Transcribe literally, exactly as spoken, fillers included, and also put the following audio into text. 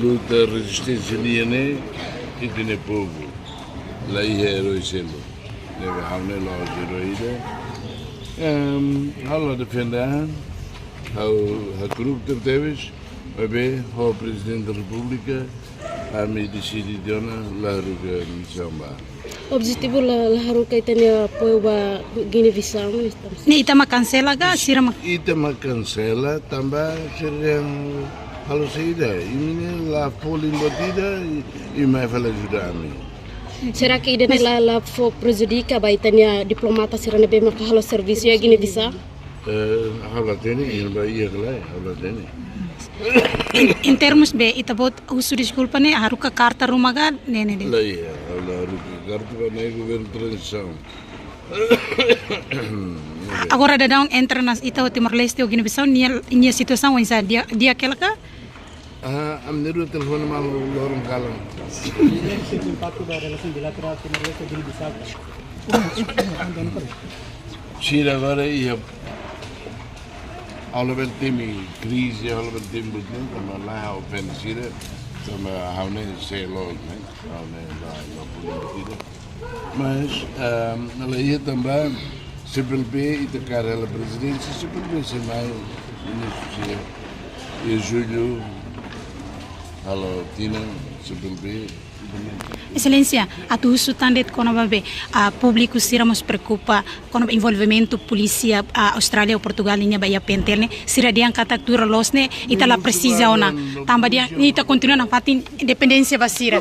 Luta rezisténsia nian ne'e, ita-nia povu. La iha eroi seluk. Ne'ebé ha'u ne'e la'ós eroi ida. Em, ha'u la defende an, ha'u hakru'uk tebetebes, maibé ho Prezidente Repúblika, ami deside tiha ona la haruka misaun ba. Objetivu la, la haruka ita-nia apoiu ba Guiné-Bissau, ministru. Ne'e ita mak kansela ka, sira mak? Ita mak kansela, tanba sira dehan halo saida. Imi ne'e la folin buat ida, i, i mai fali ajuda ami. Será que ida-ne'e la, la fó prejudika ba ita-nia diplomata sira ne'ebé maka halo servisu iha Guiné-Bissau? Eh, ha'u la hatene, iha ba iha ka lae, ha'u la hatene. Em, em termos be, ita-boot husu deskulpa ne'e, haruka karta ruma ka, ne'e, ne'e, ne'e. La iha, ha'u la haruka karta ba ne'e governu tranzisaun. Agora daudaun entre ita ho Timor-Leste ho Guiné-Bissau, nia, nia situasaun oinsá, di'ak, di'ak hela ka? Ah, ami na'in-rua telefone malu loron kalan. Impaktu ba relasaun bilaterál Timor-Leste Guiné-Bissau. Sira agora iha, ha'u labele temi krize, ha'u labele temi buat ne'e, tanba la ha'u ofende sira, tanba ha'u ne'e sei loos, ne'e? Ha'u ne'e la, la ofende sira. Mas, ehm, la iha tanba C P L P, ita kaer hela prezidénsia, C P L P sei mai, ministru sira, iha jullu, halo tinan, C P L P. Exelénsia, atu husu tan de'it kona-ba be, ah, públiku sira mós preokupa kona-ba envolvimentu polísia, ah, Austrália ou Portugal nian ba iha P N T L ne'e, sira dehan katak tuir loloos ne'e, ita la presiza ona, tanba dehan ita kontinua nafatin independénsia ba sira.